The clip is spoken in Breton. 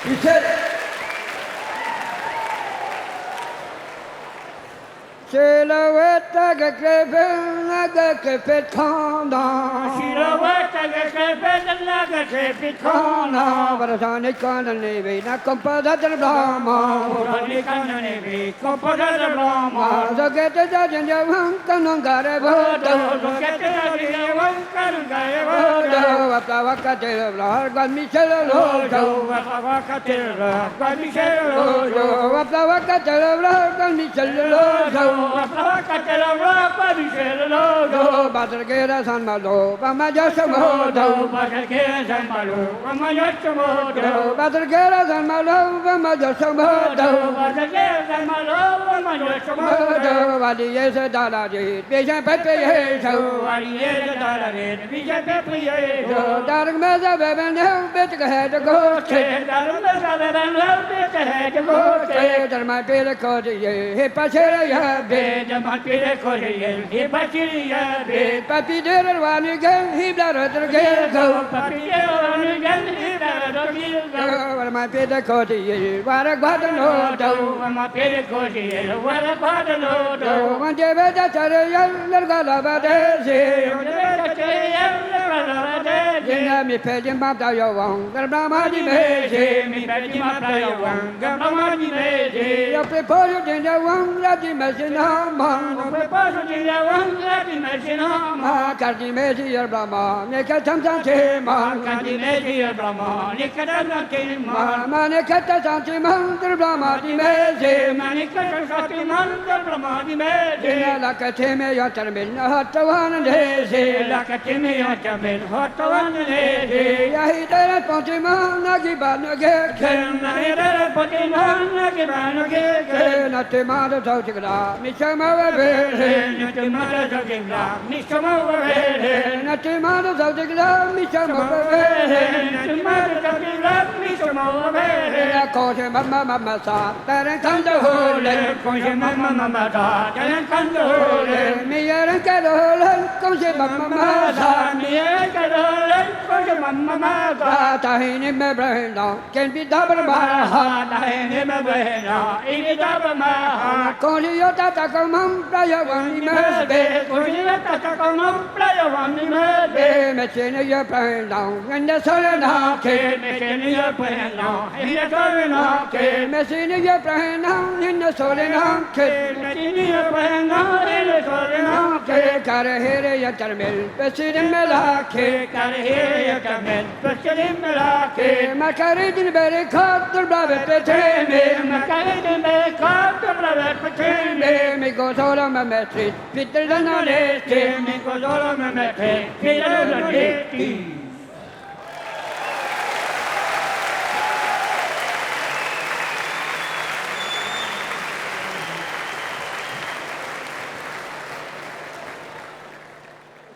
Michel. Selaouet hag a klevet hag a klevet kanañ. Selaouet hag a klevet hag a klevet kanañ. War an kan an nevez na kompadad ar blamañ. War an kan an nevez, kompadad ar blamañ. Zo ket da den yaouank kanon gare voto. Zo ket da den yaouank kanon gare voto. Wa pla wa ka te la gant Michel Lojo. Wa pla wa ka te la gant Michel Lojo. Wa pla wa ka te la gant Michel Lojo. Wa pla wa ka te la gant Michel Lojo. Bater San Malo, va ma modo. Bater San Malo, va ma modo. Bater San Malo, va ma modo. Bater San Malo, va ma modo. Valiese da la di, bijan pepe yeso. Valiese da la di, bijan pepe yeso. Darg me za beben bet ge de go che. Darg me za beben bet ge de go che. Dar ma pere ko de ye, he pa chere ya be. Dar ma pere ko de ye, he pa chere ya be. Papi de wa ni ge, he bla ra de ge go. Papi de wa ni ge, he bla ra de ge go. War ma pere ko de ye, wa ra gwa de no do. War ma pere ko de ye, wa ra gwa de no do. Wan de be da chere ya, ler ga la ba de se. Wan de be da chere ya, ler ga la ba de se. Jin mi pe jin ba da yo wang, gar ba ma di me se. Mi pe jin ba da yo wang, gar ba ma di me se. Yo pe po yo jin da wang, la di me se na ma. Yo pe po yo jin da wang, la di me se na ma. Kar di me si yer bra ma, ne ka cham cham che ma. Kar di me si yer bra ma, ne ka cham cham che ma. Ma ne ka ta cham che ma, der bra ma di me se. Ma ne ka ta cham che ma, der bra ma di me se. La ka che me yo tar min, ha ta wan de se. La ka che me yo tar min, ha ta wan de se. Ya hi der pon che ma, na ki ba na ge ke. Na hi der pon che ma, na ki ba na ge ke. Na te ma do chau chik la, mi cha ma wa be. Na te ma do chau chik la, mi cha ma wa be. Na te ma do chau chik la, mi cha ma wa be. Na te ma do chau chik la, mi cha ma wa be. Na ko che ma ma ma ma sa, ta ren kan do ho le. Ko che ma ma ma ma sa, ta ren kan do ho le. Mi ye ren ka do ho le, ko che ma ma ma sa. Mi ye ren ka do ho le, ko che ma ma ma sa. Ta hi ni me bre na, ken bi da ba ma ha. Ta hi ni me bre na, i bi da ba ma ha. Ko li yo ta ta ko mam pra yo wa ni me be. Ko li yo ta ta ko mam pra yo wa ni me be. Me che ne yo pre na, en de so le na ke. Me che ne yo pre na, en de so le na ke. Me si ne yo pre na, en de so le na ke. Me si ne yo pre na, en de so le na ke. Kar he re ya tar mel, pe si re me la ke. Kar he re ya tar mel, pe si re me la ke. Ma kar din bere khatar bra pe the me. Ma kar din bere khatar bra pe the me. Me go solo me me tri, pitel na le te. Me go solo me me tri, pitel na le ti.